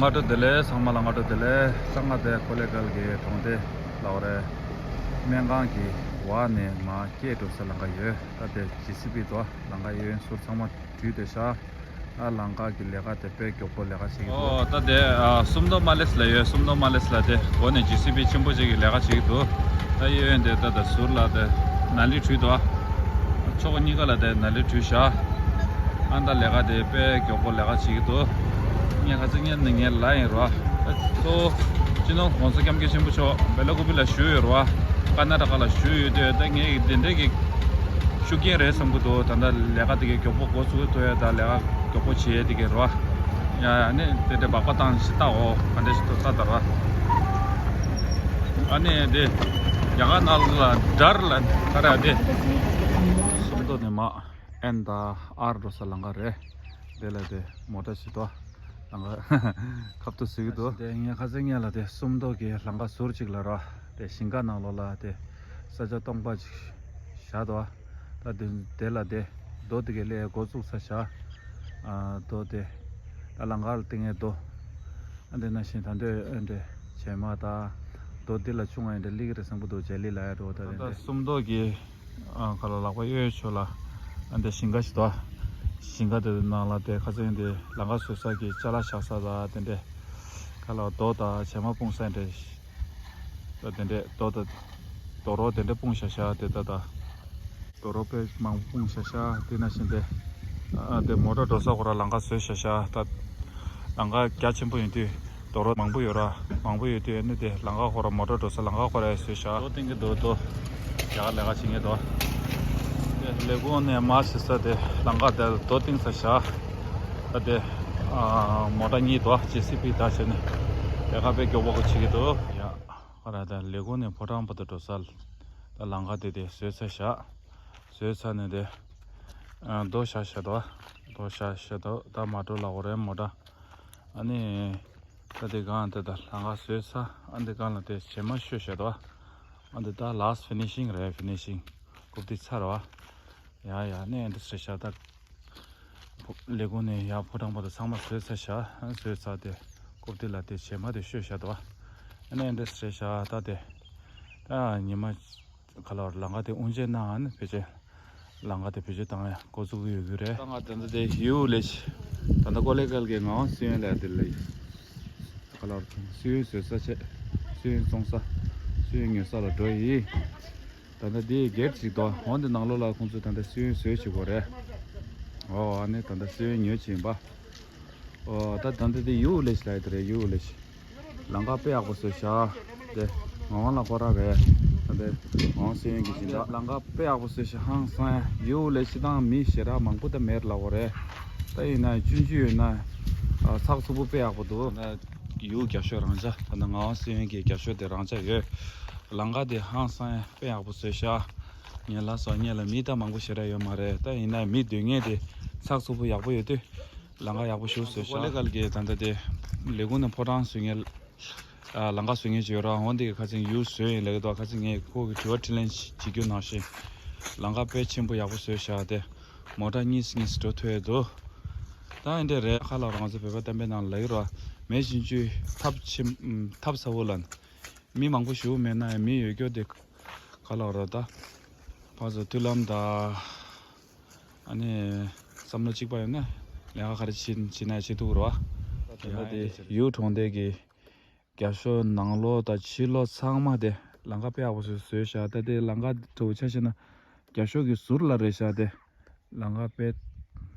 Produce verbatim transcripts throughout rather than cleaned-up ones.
སྔ་དྲོ་བདེ་ལེགས། ཚང་མ་ལ་སྔ་དྲོ་བདེ་ལེགས། ས་ང་དེ་ཀོ་ལེ་གལ་གྱི་གྲོང་སྡེ་ལ་བ་རེད། སྨན་ཁང་གི་བར་ནས་མར་སྐྱེལ་འགྲོ་ས་ལམ་ཁ་ཡོད། ད་དེ་ཇེ་སི་བི་དོ་ལམ་ཁ་གཡས་གཡོན་ཟུར་ཚང་མ་དུས་དེ་ཤག་ཨ་ལམ་ཁ་གི་ལས་ཀ་དེ་དཔེ་མགྱོགས་པོ་ལས་ཀ་བྱེད་ཀྱི་འདུག་ཨོ་ད་དེ་ཨ་སུམ་མདོ་མ་ལེས་ལ་ཡོད། སུམ་མདོ་མ་ལེས་ལ་དེ་འགོ་ནས་ཇེ་སི་བི་ཆེན་པོ་ཅིག་གི་ལས་ཀ་བྱེད་ཀྱི་འདུག་ད་གཡས་གཡོན་དེ་ད་ད་ཟུར་ལ་དེ་ན་ལི་བྲུས་འདུག་ཕྱོགས་གཉིས་ཀ་ལ་དེ་ན་ལི་བྲུས་ཤག་ཨ་ད་ལས་ཀ་དེ་དཔེ་མགྱོགས་པོ་ལས་ཀ་བྱེད་ཀྱི་འདུག་ངས་ཁ་སང་ཉིན་ནས་ངས་ལབ་ཡིན་རོ། ཨ་གཙོ་བོ་སྤྱི་ནོར་༸གོང་ས་༸སྐྱབས་མགོན་ཆེན་པོ་མཆོག་སྦེ་ལ་ཀུ་པི་ལ་བཞུགས་ཡོད་རོ། ཀར་ན་ཊ་ཀ་ལ་བཞུགས་ཡོད་དུས་ད་ངས་དེ་འདྲས་ཀྱི་ཤུགས་རྐྱེན་རེད་བསམ་གྱི་འདུག་ད་ལྟ་ལས་ཀ་དེ་གའི་མགྱོགས་པོ་འགོ་ཚུགས་ཐུབ་ཡ། ད་ལས་ཀ་མགྱོགས་པོ་བྱེད་ཡ་དེ་གའི་རོ། ཡ་ཡ་ནི་དེ་འདྲས་སྦག་སྦག་བཏང་ཞིག་ལྟ་འོ། ག་འདྲས་ཞིག་འདུག་ལྟ་ད་རོ། ཨ་ནི་དེ་རྒྱ་གར་ནང་ལ་འདྲར་ལ་ག་རེ་དེ་སུམ་མདོ་ནས་མར་ཨེན་དང་ཨར་འགྲོ་ས་ལམ་ཁ་རེད། དེ་ལ་དེ་མོ་ཊ་ཞིག་འདུག་ལམ་ཁ་ཁ་ཐུག་བཟོས་ཀྱི་འདུག་དེ་ངས་ཁ་སང་ཉིན་ལ་དེ་སུམ་མདོ་གི་ལམ་ཁ་ཟུར་གཅིག་ལ་ར་དེ་ཞིང་ཁ་ནང་ལོགས་ལ་དེ་ས་ཆ་སྟོང་པ་ཅིག་བཞག་འདུག་ད་དེ་དེ་ལ་དེ་རྡོ་དེ་གའི་སླེབས་འགོ་བཙུགས་ཚར་ཤག་ཨ་རྡོ་དེ་ད་ལམ་ཁ་ལ་བཏིང་ཡས་རྡོ། ཨ་འདི་ན་བཞིན་ད་འདོད་ཨ་འདྲས་བྱེ་མ་དང་རྡོ་འདི་ལ་ཆུང་བ་ཡིན་འདྲ་སླེབས་ཀྱི་རེད་བསམ་གྱི་འདུག་ཇ་ལི་ལ་ཡ་འགྲོ་ད་ད་རེད་ལྟ་འདི་སུམ་མདོ་གི་ཨ་ག་ལ་ལག་པ་གཡས་གཡོན་ཕྱོགས་ལ་ཨ་འདི་ཞིང་ཁ་ཞིག་འདུག་ཞིང་ཁ་དེ་ནང་ལ་དེ་ཁ་སང་དེ་ལམ་ཁ་བཟོ་ས་གི་ཅ་ལག་བཞག་ས་དང་དེ་འདྲས་ག་ལ་རྡོ་དང་བྱེ་མ་སྤུངས་ས་འདྲས་ད་དེ་འདྲས་རྡོ་དང་རྡོ་རོགས་དེ་འདྲས་སྤུངས་བཞག་ཤག་དེ་ད་ད། དོ་རོ་དཔེ་མང་པོ་སྤུངས་ཤག་ཤག་དེ་ན་བཞིན་དེ། ཨ་དེ་མོ་ཊ་འགྲོ་ས་ཁོ་ར་ལམ་ཁ་བཟོས་ཤག་ཤག་ད་ལམ་ཁ་རྒྱ་ཆེན་པོ་ཡིན་དུས་དོ་རོ་མང་པོ་ཡོད་ར། མང་པོ་ཡོད་དུས་ཨ་ནི་དེ་ལམ་ཁ་ཁོ་ར་མོ་ཊ་འགྲོ་ས་ལམ་ཁ་ཁོ་ར་བཟོས་ཤག་རྡོ་བཏིང་གི་འདུག་རྡོ་རྒྱ་གར་ལས་ཀ་བྱེད་མཁན་འདུག་དེ་ལས་ཁུངས་ནས་མར་ཕྱིན་ས་དེ་ལམ་ཁ་དེ་རྡོ་བཏིང་ཚར་ཤག་ད་དེ་ཨ་མོ་ཊ་གཉིས་འདུག་ཇེ་སི་བི་དང་བྱས་ནས་ལས་ཀ་དཔེ་མགྱོགས་པོ་བྱེད་ཀྱི་འདུག་ཡ། ཁོ་ར་ད་ལས་ཁུངས་ནས་ཕོ་བྲང་བར་དུ་འགྲོ་ས་ད་ལམ་ཁ་དེ་དེ་བཟོས་ཚར་ཤག་བཟོས་ཚར་ནས་དེ་ཨ་རྡོ་བཞག་བཞག་འདུག་རྡོ་བཞག་བཞག་འདུག་ད་མ་འགྲོ་ལབ་དགོས་རེད་མོ་ཊ། ཨ་ནི་ད་དེ་སྒང་དེ་ད་ལམ་ཁ་བཟོས་ཚར། ཨ་འདི་སྒང་ལ་དེ་བྱེ་མ་བཤོས་བཞག་འདུག་ཨ་འདི་ད་ལཱསི་ཕི་ནི་ཤིང་རེད། ཕི་ནི་ཤིང་རྐུབ་སྟེགས་ཚར་བ། ཡ་ཡ་ནི་ཨ་འདི་བཟོས་བཞག་ད་ལས་ཁུངས་ནས་ཡ་ཕོ་བྲང་བར་དུ་ཚང་མ་བཟོས་ཚར་བཞག་བཟོས་ཚར་དེ་རྐུབ་སྟེགས་ལ་དེ་བྱེ་མ་དེ་བཤོས་བཞག་འདུག་ཨ་ནི་ཨ་འདི་བཟོས་བཞག་ད་དེ་ད་ཉི་མ། ག་ལ་བར་ལམ་ཁ་དེ་དབུ་འབྱེད་གནང་ཨ་ནི་བེད་སྤྱོད་ལམ་ཁ་དེ་བེད་སྤྱོད་བཏང་ཡ་འགོ་བཙུགས་ཀྱི་ཡོད་རྒྱུ་རེད། ད་ང་ད་ལྟ་དེ་ཡུའུ་ལེ་ཤི་ད་ལྟ་ཀོ་ལེ་གལ་གྱི་ངག་དབང་སི་ཡོན་ལ་དེ་ལ་ཡིན། ག་ལ་བར་སི་ཡོན་བཟོ་ས་བྱས་སི་ཡོན་བཙོང་ས་སི་ཡོན་ཉོ་ས་ལ་འགྲོ་ཡིན། ད་ལྟ་དེ་སྒེར་ཅིག་དོ་འོན་ཏེ་ནང་ལོགས་ལ་ཁོང་ཚོས་ད་ལྟ་སི་ཡོན་བཟོས་བྱེད་དགོས་རེད། ཨོ་ཨ་ནི་ད་ལྟ་སི་ཡོན་ཉོ་བྱེད་ཡིན་པ། ཨོ་ད་ད་ལྟ་དེ་ཡུའུ་ལེ་ཤི་ལ་ཡ་དེ་རེད་ཡུའུ་ལེ་ཤི། ལམ་ཁ་དཔེ་ཡག་པོ་བཟོས་ཤག་དེ་ངག་དབང་ལགས་ཁོ་རང་རེད། ད་དེ་ངག་དབང་སི་ཡོན་གྱི་སྦྱིན་བདག་ལམ་ཁ་དཔེ་ཡག་པོ་བཟོས་ཤག་ཧང་སང་ཡ། ཡུའུ་ལེ་ཤི་དང་མི་ཞེ་དྲག་མང་པོ་ད་མེད་ལབ་དགོས་རེད། ད་ཡིན་ན་ཆུང་ཆུང་ཡོད་ན་ཨ་ཚགས་ཚུད་པོ་དཔེ་ཡག་པོ་འདུག་ད་ཡུའུ་རྒྱ་ཤོག་རང་འཇགས། ད་ནི་ངག་དབང་སི་ཡོན་གྱི་རྒྱ་ཤོག་དེ་རང་འཇགས་ཡོད། ལམ་ཁ་དེ་ཧང་སང་ཡ་དཔེ་ཡག་པོ་བཟོས་ཤག་ངས་ལབ་སོང་། ངས་ལ་མི་ད་མང་པོ་ཞེ་དྲག་ཡོད་མ་རེད། ད་ཡིན་ན་མི་སྡོད་མཁན་དེ་ཚགས་ཚུད་པོ་ཡག་པོ་ཡོད་དུས། ལམ་ཁ་ཡག་པོ་ཞིག་བཟོས་ཤག་ཀོ་ལེ་གལ་གྱི་ད་ལྟ་དེ་ལས་ཁུངས་ནས་ཕོ་བྲང་བཟོ་མཁན་ཨ་ལམ་ཁ་བཟོ་མཁན་ཅིག་ཡོད་ར། འོན་ཏེ་ཁ་སང་ཡུལ་བཟོས་ཡིན་ལབ་ཀྱི་འདུག་ཁ་སང་ངས་ཁོ་གི་དྲི་བ་དྲིས་ལན་བྱེད་རྒྱུ་ནང་བཞིན་ལམ་ཁ་དཔེ་ཆེན་པོ་ཡག་པོ་བཟོས་ཤག་དེ་མོ་ཊ་གཉིས་གཉིས་འགྲོ་ཐུབ་ཡས་འདུག་ད་ཨེ་འདྲས་རེད། ཁ་ལག་རང་ཚོ་བོད་པ་བསྟན་པའི་ནང་ལ་ཡོད་ར། མེད་བཞིན་ཅུས་ཐབས་ཆེ་ཐབས་ཚ་བོ་ལ་མི་མང་པོ་ཞིག་མེད་ན་ཡང་མི་ཡོད་རྒྱུ་དེ་ག་ལ་ར་ད་ཕར་ཚུར་མཐུན་ལམ་དང་། ཨ་ནི་བསམ་བློ་གཅིག་པ་ཡོད་ན་ལས་ཀ་ག་རེ་བྱེད་བྱེད་ན་བྱེད་ཐུབ་རོ། ད་ལྟ་དེ་ཡུལ་གྲོང་སྡེ་གི་རྒྱབ་ཤོག་ནང་ལོགས་དང་ཕྱི་ལོགས་ཚང་མ་དེ་ལམ་ཁ་དཔེ་ཡག་པོ་བཟོས་བཟོས་ཤག་ད་དེ་ལམ་ཁ་འདྲ་བོ་ཆ་བཞག་ན་རྒྱབ་ཤོག་གི་ཟུར་ལ་རེད་ཤག་དེ་ལམ་ཁ་དཔེ་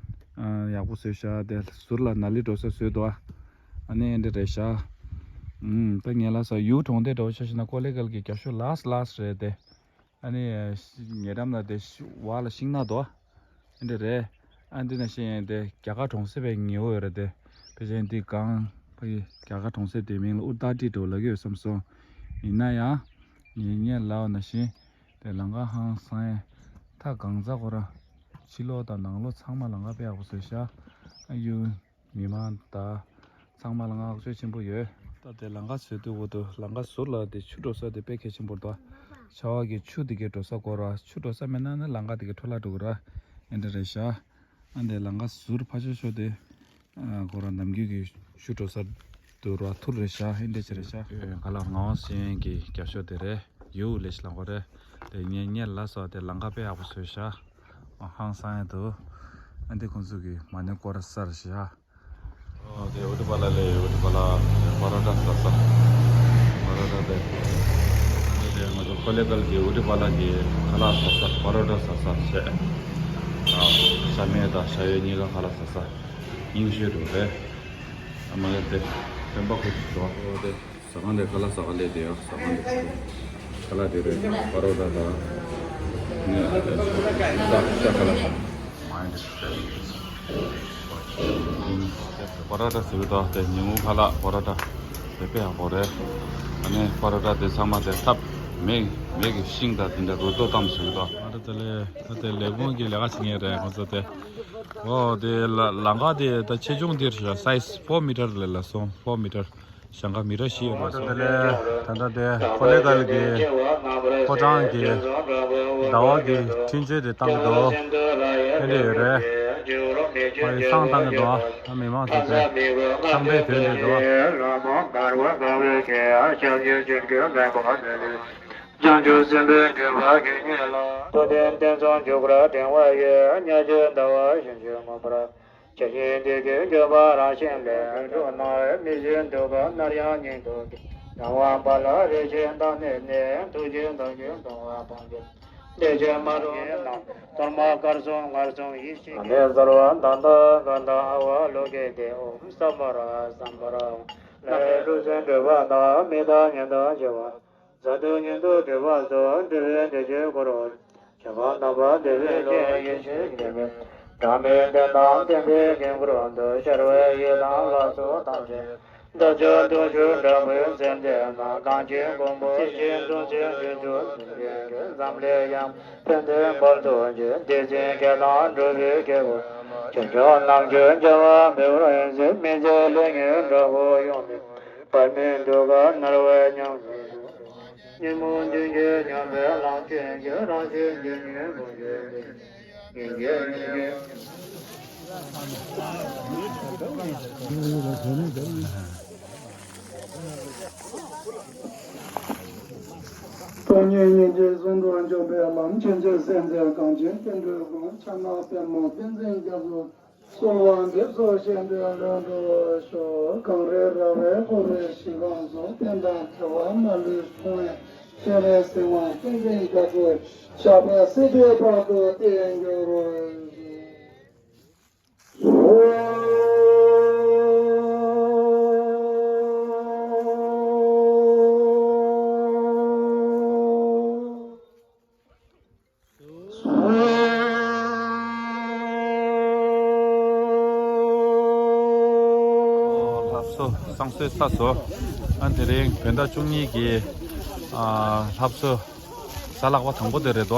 ཡག་པོ་བཟོས་ཤག་དེ་ཟུར་ལ་ནཱ་ལི་འགྲོ་ས་བཟོས་འདུག་ཨ་ནི་འདི་རེད་ཤག་ད་ངས་ལབ་ས་ཡུལ་གྲོང་སྡེ་འདྲ་བོ་ཆ་བཞག་ན་ཀོ་ལེ་གལ་གི་རྒྱབ་ཤོག་ལཱསི་ལཱསི་རེད་དེ། ཨ་ནི་ཉེ་འགྲམ་ལ་དེ་ཤི་བ་ལ་ཤིང་ནགས་འདུག་ཨ་འདི་རེད། ཨ་འདི་ན་ཤེས་ཡོན་དེ་རྒྱ་གར་གྲོང་གསེབ་པའི་ཉེ་བོ་ཡོད་རེད་དེ། ཕལ་ཆེར་འདི་གང་ཕ་གི་རྒྱ་གར་གྲོང་གསེབ་དེའི་མིང་ལ་ཨུར་ཏ་ཏི་འགྲོ་ལབ་ཀྱི་ཡོད་བསམ་སོང་། ཡིན་ན་ཡང་ངས་ངས་ལབ་པ་ན་ཤེས་དེ་ལམ་ཁ་ཧང་སང་ཡ་ཐག་གང་ཚ་ཁོ་ར་ཕྱི་ལོགས་དང་ནང་ལོགས་ཚང་མ་ལམ་ཁ་དཔེ་ཡག་པོ་བཟོས་ཤག་ཨ་ཡུ། མི་མང་དང་ཚང་མ་ལ་བསྔགས་བརྗོད་ཆེན་པོ་ཡོད། ད་དེ་ལམ་ཁ་བཟོས་དུས་འོ་དུ་ལམ་ཁ་ཟུར་ལ་དེ་ཆུ་འགྲོ་ས་དེ་དཔེ་གལ་ཆེན་པོ་རེད་དོ། ཆར་པ་གི་ཆུ་དེ་གའི་འགྲོ་ས་དགོས་ར། ཆུ་འགྲོ་ས་མེད་ན་ནི་ལམ་ཁ་དེ་གའི་འཕྲོ་བརླག་འགྲོ་གི་ར། ཨེ་འདྲ་རེད་ཤག་ཨ་འདི་ལམ་ཁ་ཟུར་ཕར་ཕྱོགས་ཕྱོགས་དེ་ཁོ་ར་ནམ་རྒྱུན་གྱི་ཆུ་འགྲོ་ས་ དུ་ར་ཐུར་རེད་ཤག་ཧིན་དེ་ཆེ་རེད་ཤག་ཁ་ལག་ངག་དབང་སྲིད་གཡང་གི་རྒྱབ་ཤོག་དེ་རེད། ཡུ་ལེ་ཤི་ལང་གོ་རེད། དེ་ངས་ཉལ་ལ་སོགས་དེ་ལང་ཀ་དཔེ་ཡག་པོ་བཟོས་ཤག་ཧང་སང་ཡ་འདུག་ཨ་འདི་ཁོང་ཚོ་གི་མ་ཎི་སྐོར་ས་རེད་ཤག་ཨོ་དེ་འུ་ཏི་པ་ལ་ལས་འུ་ཏི་པ་ལ་པ་རོ་ཊ་ཟ་ས། པ་རོ་ཊ་དེ། དེ་ལས་ང་ཚོ་ཀོ་ལེ་གལ་གྱི་འུ་ཏི་པ་ལ་གི་ཁ་ལག་ཟ་ས། པ་རོ་ཊ་ཟ་ས་བྱས། ཨ་ཤ་མེད་དང་ཤ་ཡོད་གཉིས་ཀ་ཁ་ལག་ཟ་ས། རྙིང་ཤོས་འགྲོ་རེད། ཨ་མ་ལ་དེ། སྟོན་པ་ཁོ་ཚོ་འགྲོ། ཨོ་དེ། ཟ་ཁང་དེ་ཁ་ལག་ཟ་ཁང་ལས་དེ་ཡོད། ཟ་ཁང་དེ་ཁ་ལག་དེ་རེད། པ་རོ་ཊ་དང་། ནི། ཤ་ཤ་ཁ་ལག་ཟ། མ་ཡིན་དེ། པ་རོ་ཊ་ཟེར་གི་འདུག་དེ་ཉིན་གུང་ཁ་ལག་པ་རོ་ཊ་དེ་དཔེ་ཡག་པོ་རེད། ཨ་ནི་པ་རོ་ཊ་དེ་ཚང་མ་དེ་ཐབ་མེ་མེ་གི་ཤིང་དང་དེ་འདྲ་རུ་ཏོ་གཏམ་ཟེར་གི་འདུག་ང་ད་དེ་ལས་ད་དེ་ལས་ཁུངས་ཀྱི་ལས་ཀ་བྱེད་མཁན་རེད་ཁོང་ཚོ་དེ། ཨོ་དེ་ལ་ལང་ཀ་དེ་ད་ཆེ་ཆུང་འདིར་ཤ་སའི་ཛི་ཕོར་མི་ཊར་ལས་ལ་སོང་། ཕོར་མི་ཊར། ཞང་ཁ་མི་ར་ཤི་ཡོད་པ་སོང་། དེ་ལས་ད་ལྟ་དེ་ཀོ་ལེ་གལ་གྱི་ཕོ་བྲང་གི་ཟླ་བ་གི་འཕྲིན་བཅོལ་དེ་བཏང་གི་འདུག་ཨེ་འདྲ་ཡོད་རེད། ཁོ་ཡི་བསང་བཏང་གི་འདུག་ཨ་མི་མང་ཚོ་དེ་བསང་པའི་དོན་དེ་འདུག་བྱང་ཆུབ་སེམས་དཔའི་འདུན་པ་གི་སྙེད་ལ། མཐོ་ལྡན་ཐེ་ཚོམ་འཇུག་པར་འགྲེང་བ་ཡོད། ཉ་རྒྱུད་ཟླ་བ་བཞིན་བརྗོད་མངོན་པར། ཇི་བཞིན་དེ་སྐད་བརྗོད་པ་རང་བཞིན་ལས། འགྲོ་ན་མི་བཞིན་འདུག་ག་སླར་ཡང་ཉིད་དུ་སྐྱེ། རང་དབང་པ་ལ་རེ་ཆེན་བདག་ནི་ནི། ཐུགས་རྗེ་མདའ་གཞུ་མཐོང་བ་སྤང་བྱ། བདེ་ཆེན་མ་རུངས་རྣམས་གཏོར་མ་དཀར་གསུམ་ངར་གསུམ་ཡིད་བཞིན་གྱི། གནས་གསར་བ་མདའ་མདའ་ག་མདའ་ཨ་ཝ་ལོ་ཀེ་ཏེ། ཨོཾ་སམྦྷ་ར་སམྦྷ་ར། ལྷ་ཀླུ་སྲིན་འདུས་པ་དང་མི་དང་གཉན་དང་བཅས་པ། གཟའ་བདུད་ཉིད་དུ་སྒྲིབ་པ་སོགས་སྒྲིབ་པའི་སྡེ་བརྒྱད་བསྐོར་བར། ཆོས་འཕགས་རྣམ་པ་བདེ་བའི་ལྷས་ཡེ་ཤེས་ཀྱི་མེ། སྒྲ་མེད་བདེན་དང་ལྡན་པའི་དཀྱིལ་འཁོར་དུ། ཤར་བའི་ཡུལ་དང་ལྷ་ཚོགས་ཐམས་ཅད། བདག་ཅག་དུང་ཕྱུར་དྲག་པོའི་མཚན་ལྡན་ན། གངས་ཅན་ཀོང་པོ་སྲིད་ཞིའི་གདུང་བྱེད་དུས་སུ་འཛིན་པའི་དགེ། འཛམ་གླིང་ཡང་ཕན་བདེའི་དཔལ་དུ་འབྱེད། བདེ་ཆེན་བརྒྱད་དང་འགྲོ་བའི་སྐྱེ་བོ། ཆོས་སྐྱོང་རྣམས་ཀྱི་རྒྱལ་བ་འབེབས་པར་མཛད། མི་མཇེད་ལས་ཉོན་དྲག་པོ་ཡོང་མེད། བར་མི་འདུག་ག་སྣང་བས་ཉམས་སུ་ལེན། ཉོན་མོངས་རྒྱུན་གྱིས་ཉམས་པའི་ལམ་ཆེན་གྱི། རང་བཞིན་གྱི་ཉོན་མོངས་རྒྱུན་ལས་ཉོན་གྱིས་ཉོན་གྱིས། སྟོང་ཉིད་སྙིང་རྗེ་ཟུང་དུ་འཇུག་པའི་ལམ། ཆོས་འཆད་སེམས་བསྐྱེད་གངས་ཅན་བསྟན་འགྲོའི་དགོངས། ཕྱག་ན་པདྨོ་བསྟན་འཛིན་རྒྱ་མཚོ། གསོལ་བ་འདེབས་སོ་གཞན་དོན་ལྷུན་གྲུབ་ཤོག་གངས་རི་ར་བས་བསྐོར་བའི་ཞིང་ཁམས་སུ། བསྟན་དང་བྱ་བ་མ་ལུས་འཁྲུངས་པའི་སྤྱན་རས་གཟིགས་དབང་བསྟན་འཛིན་རྒྱ་མཚོའི། ཞབས་པད་སྲིད་པའི་བར་དུ་བརྟན་གྱུར་ཅིག་ལྷ་གསོལ་བསང་གསོལ་ཚར་སོང་། ཨ་དེ་རིང་བོད་ཟླ་བཅུ་གཉིས་ཀྱི་ཨ་ལྷ་གསོལ་གཟའ་ལྷག་པ་དང་པོ་དེ་རེད་དོ།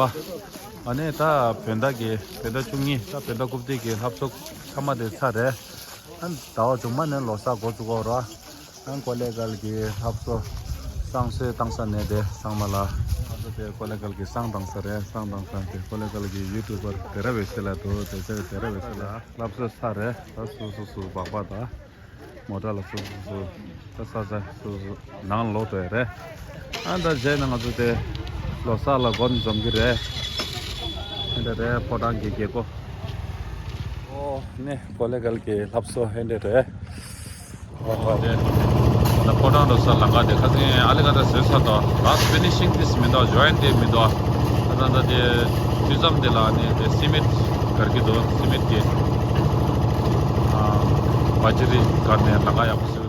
ཨ་ནི་ད་བོད་ཟླ་གི་བོད་ཟླ་བཅུ་གཉིས་ད་བོད་ཟླ་རྐུབ་སྟེགས་ཀྱི་ལྷ་གསོལ་མཐའ་མ་དེ་ཚར་རེད། ཨ་ཟླ་བ་རྗེས་མ་ནས་ལོ་གསར་འགོ་བཙུགས་ཀྱི་ཡོད་རེད། ཨ་ཀོ་ལེ་གལ་གྱི་ལྷ་གསོལ་བསང་གསོལ་བཏང་ས་ནས་དེ་ཚང་མ་ལ། ལྷ་གསོལ་དེ་ཀོ་ལེ་གལ་གྱི་བསང་བཏང་ས་རེད། བསང་བཏང་ས་དེ་ཀོ་ལེ་གལ་གྱི་ཡུ་ཊུབ་པར་དེ་ར་བའི་སེ་ལ་དོ་དེ་ཚེ་དེ་ར་བའི་སེ་ལ་ལྷ་གསོལ་ཚར་རེད། ད་སུ་སུ་སུ་སྦག་སྦག་ད་མོ་ཊ་ལ་སུ་སུ་སུ་ད་ས་ས་སུ་སུ་ནང་ལོག་འགྲོ་ཡ་རེད། ཨ་ད་རྗེས་ནས་ང་ཚོ་དེ་ལོ་གསར་ལ་འགོ་འཛོམས་ཀྱི་རེད། ཨེ་འདྲ་རེད། ཕོ་བྲང་གི་རྒྱལ་སྒོ། ཨོ་ནི་ཀོ་ལེ་གལ་གྱི་ལྷ་གསོལ་ཨེ་འདྲ་རེད། ཨོ་དེ་ད་ཕོ་བྲང་འགྲོ་ས་ལམ་ཁ་དེ་ཁ་སང་ཨ་ལི་ཀ་ད་བཟོས་ཚར་དོ། ལཱ་སི་ཊི་ཕི་ནི་ཤིང་ཏིས་མི་འདུག་ཇོ་ཡིན་ཏི་མི་འདུག་ད་ད་ད་དེ་དུས་མཚམས་དེ་ལ་ནི་དེ་སི་མེན་ཊི་སྒར་གྱི་འདུག་སི་མེན་ཊི་གི་ཨ་བ་ཅི་རི་སྒར་ནས་ལམ་ཁ་ཡག་པོ་བཟོས།